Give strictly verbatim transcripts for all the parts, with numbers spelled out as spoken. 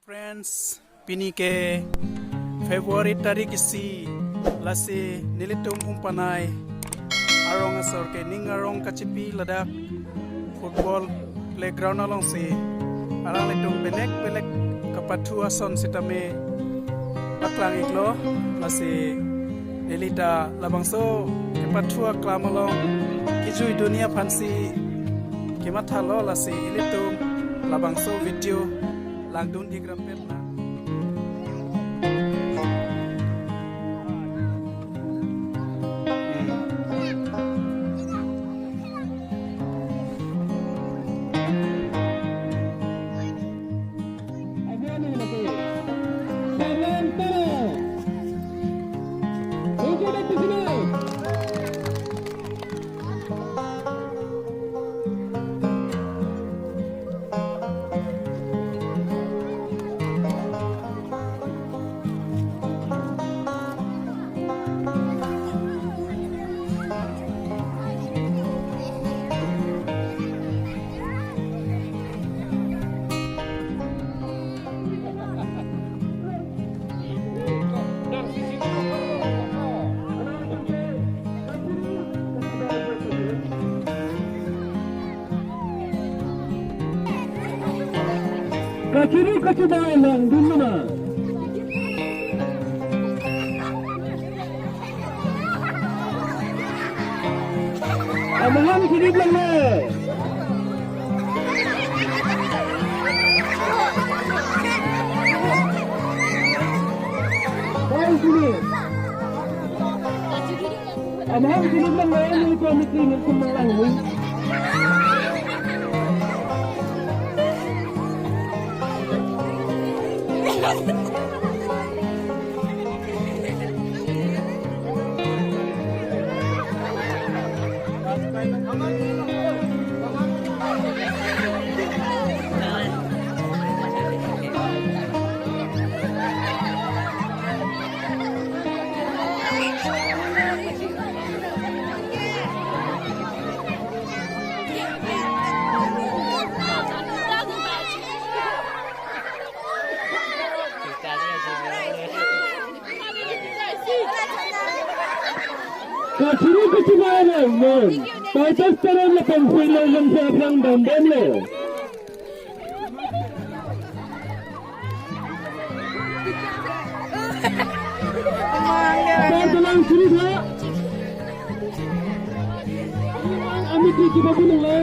Friends, pini ke February tarik isi, lasi nelitum Umpanai arong asor ke ning arong kachipi ladak football playground alongsi alanglitum belek belek kapathu ason sitame paklang-iklo, lasi neli ta labangso kepathu aklam along kejui dunji aphansi kemathalo, lasi ilitum labangso video langdun-ik rapet na. Kachiri kachidai langdun ma. Amahang kiri belakang. Baik, sini. Amahang sini lang lain ni komik ni kumang lang ni. Kachiri kachimai lang non. Titus Teron lapen Senglang Hanse aphrang damdamlo. Teron, Teron, sini ha. Ami ki kiba bunung le.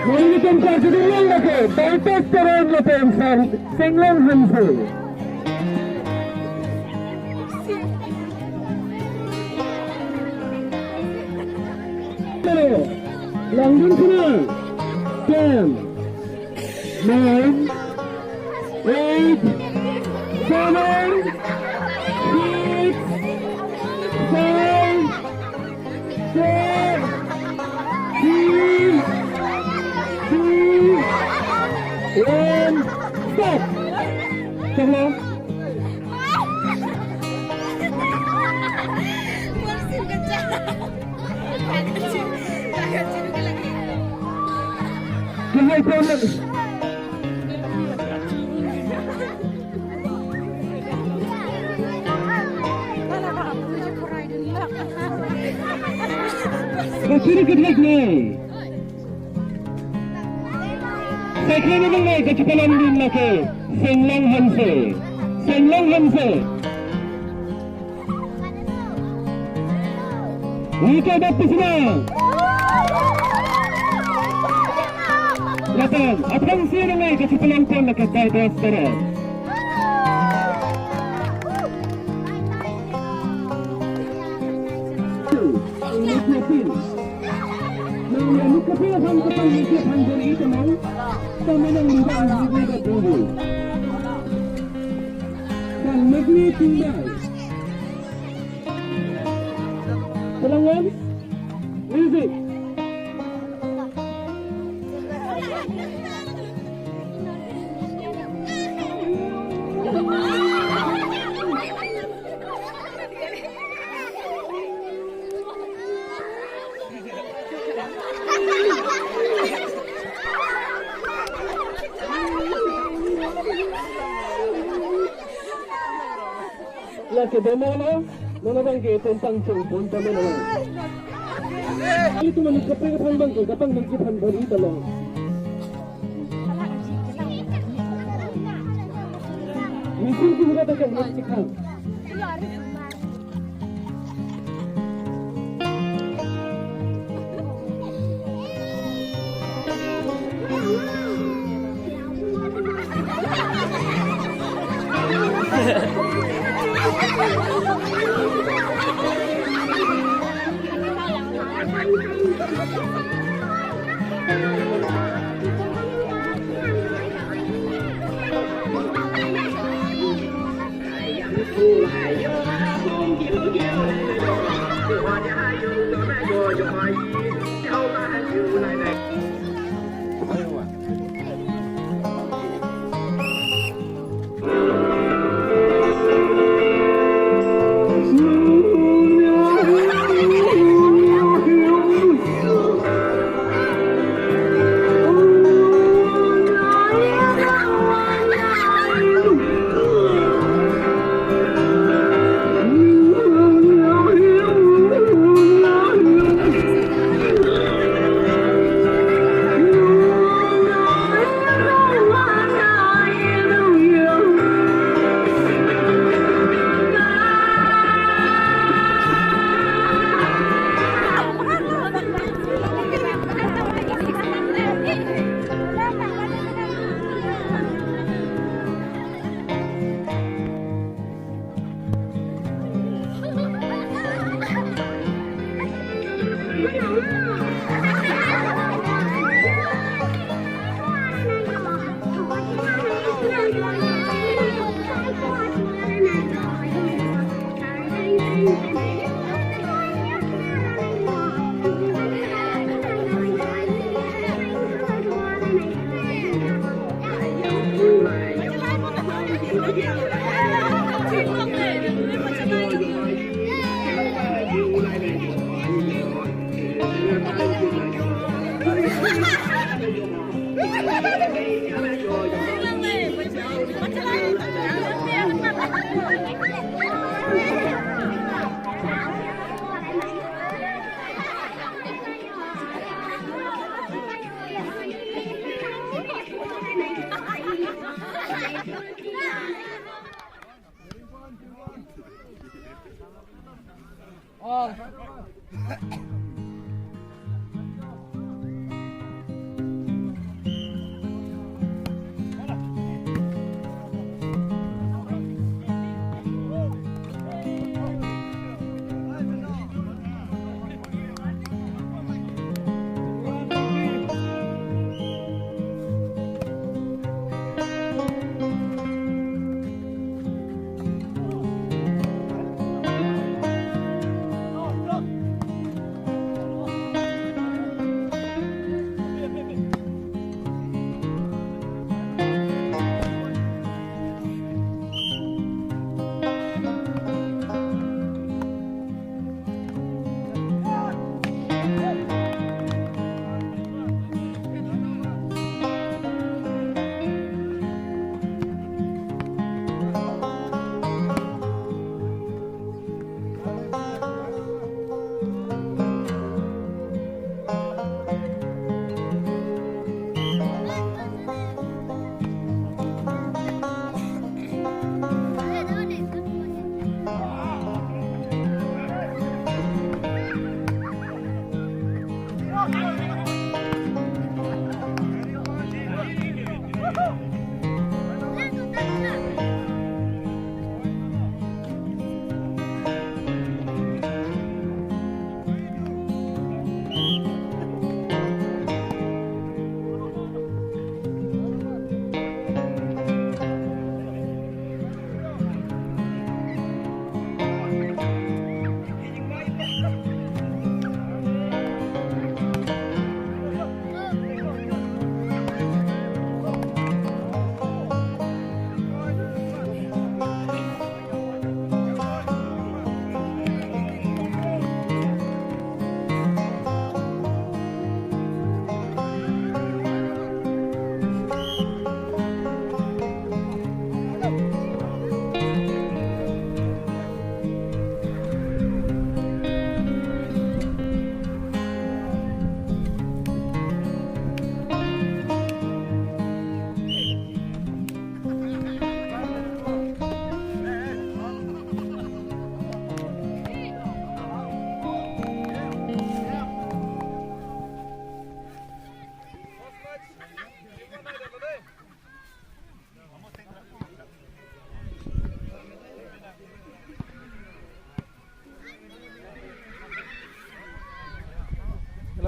Mari kita kachiri lang lake, Titus Teron lapen Senglang Hanse. Langdun sina. Ten, nine, eight, seven, six, five, four, three, two, one, stop. Stop. Kehai pon lagi. Kachiri kethek nai. Second abang nai kachepalang dun lake Senglang Hanse. Senglang Hanse. Ike dapusna. Lapen aphrangsi nang nai kachepalang pon lake Titus Teron. Nang ya luka pula sang kapal lagi sang dari itu mau. Sama nang lupa lagi dah tunggu. Dan Ni tinggal. Salangan. Music. Lake demo lo, non abang ke tentang chong pon tame lo. Kali tu manu kaprek aphan abang ke kapangdun kephan bor-i ta lo. Misil ke buka ta kan misil kan.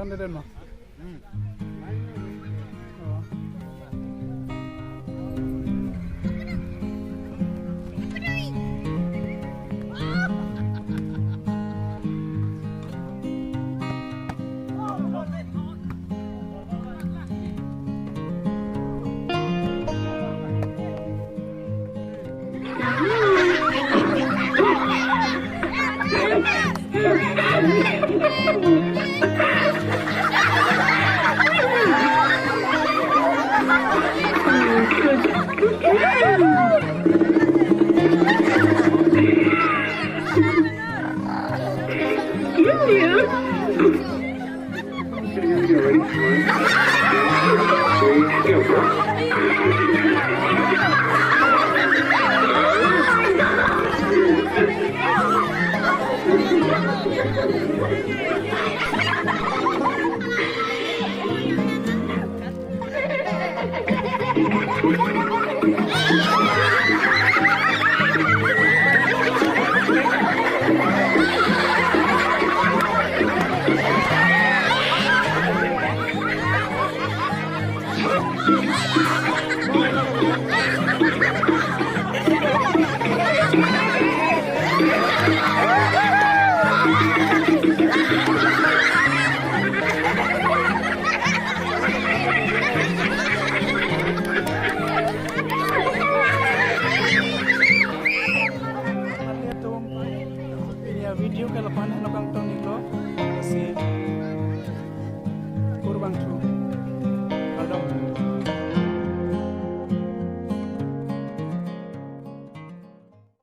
Deden ma?